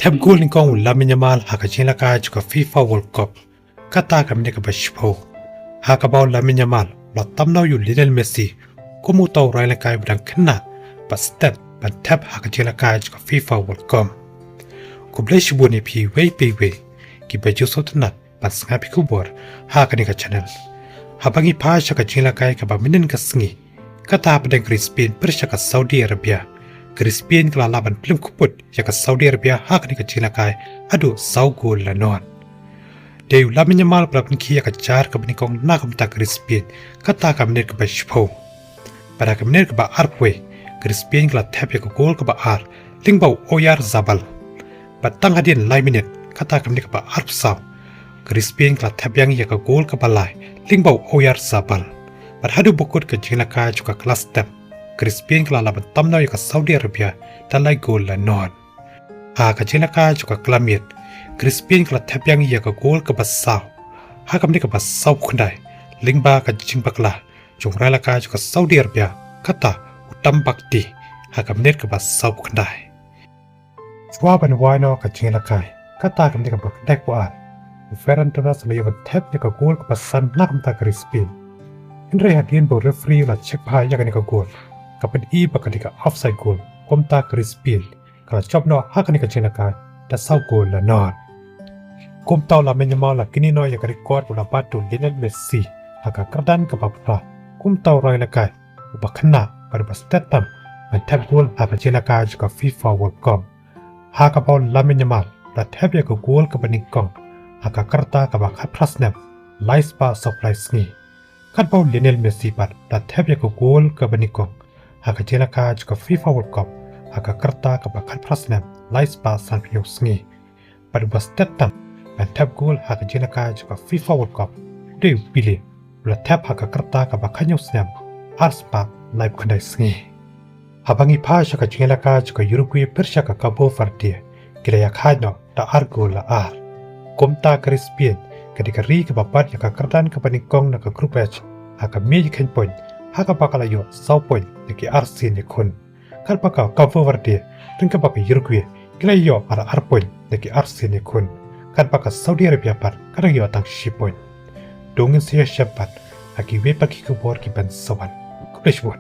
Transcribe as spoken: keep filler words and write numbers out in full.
Thep gol nyngkong u Lamine Yamal ha ka jingïalehkai jong ka FIFA World Cup. Kata ka minit kaba shiphew. Ha kaba u Lamine Yamal u la tamnau ïa u Lionel Messi kum uta u rieleikai ba dang khynnah bad stet ban thep ha ka jingïalehkai jong ka FIFA World Cup. Khublei shibun ïa phi iwei pa iwei kiba ju sngewtynnat ban sngap ïa ki khubor ha kane ka channel. Haba ngi phai sha ka jingïalehkai kaba mynhynnin ka sngi, kata hapdeng ka ri Spain pyrshah ka Saudi Arabia, ka ri Spain ka la lah ban pynlem khuppud ïa ka Saudi Arabia ha kane ka jingïalehkai haduh saw gol la nod. Dei u Lamine Yamal ba la pynkhih ïa ka jar kaba nyngkong na ka bynta ka ri Spain, kata ka minit kaba shiphew. Bad ha ka minit kaba arphew wei, ka ri Spain ka la thep ïa ka gol kaba ar lyngba u Oyarzabal. Bad tang hadien lai minit, kata ka minit kaba arphew saw, ka ri Spain ka la thep biang ïa ka gol kaba lai lyngba u Oyarzabal. Bad haduh ba kut ka jingïalehkai jong ka klas thep, ka ri Spain ka la lah ban tamnau ïa ka Saudi Arabia da lai gol la nod. Ha ka jingïalehkai jong ka klas miet, ka ri Spain ka la thep biang ïa ka gol kaba saw ha ka minit kaba sawphew khyndai lyngba ka jingbakla jong u rieleikai jong ka Saudi Arabia, kata u Tambakti, ha ka minit kaba sawphew khyndai. Shuwa ban wai noh ka jingïalehkai, kata ka minit kaba khyndaiphew ar, u Ferran Torres u la ïoh ban thep ïa ka gol kaba san na ka bynta ka ri Spain. Hynrei hadien ba u referee u la check bha ïa kane ka gol, ka pyni ba ka dei ka offside gol, kumta ka ri Spain ka la jop noh ha kane ka jingïalehkai da saw gol la nod. Kumta u Lamine Yamal u la kynnoh ïa ka record ba u la bat da u Lionel Messi ha ka kyrdan kaba phra kum uta u rieleikai uba khynnah bad uba stet tam ban thep gol ha ka jingïalehkai jong ka FIFA World Cup. Ha kaba u Lamine Yamal u la thep ïa ka gol kaba nyngkong ha ka rta kaba khatphra snem lai spah sawphew lai sngi. Katba u Lionel Messi pat u la thep ïa ka gol kaba nyngkong ha ka jingïalehkai jong ka FIFA World Cup ha ka rta kaba khatphra snem lai spah sanphew hynñiew sngi. Bad uba stet tam ban thep gol ha ka jingïalehkai jong ka FIFA World Cup u dei u Pele, u la thep ha ka rta kaba khathynñiew snem ar spah laiphew khyndai sngi. Haba ngi phai sha ka jingïalehkai jong ka Uruguay pyrshah ka Cabo Verde, ki la ïakhaid noh da ar gol la ar. Kumta ka ri Spain ka dei ka ri kaba bat ïa ka kyrdan kaba nyngkong na ka Group H ha ka miej khein point, ha kaba ka la ïoh saw point na ki arsien ïakhun. Katba ka Cabo Verde ryngkat bad ka Uruguay ki la ïoh ar ar point na ki arsien ïakhun, katba ka Saudi Arabia pat ka dang ïoh tang shi point. To ngin sa ïashem pat ha kiwei pat ki khubor kiban sa wan. Khublei shibun.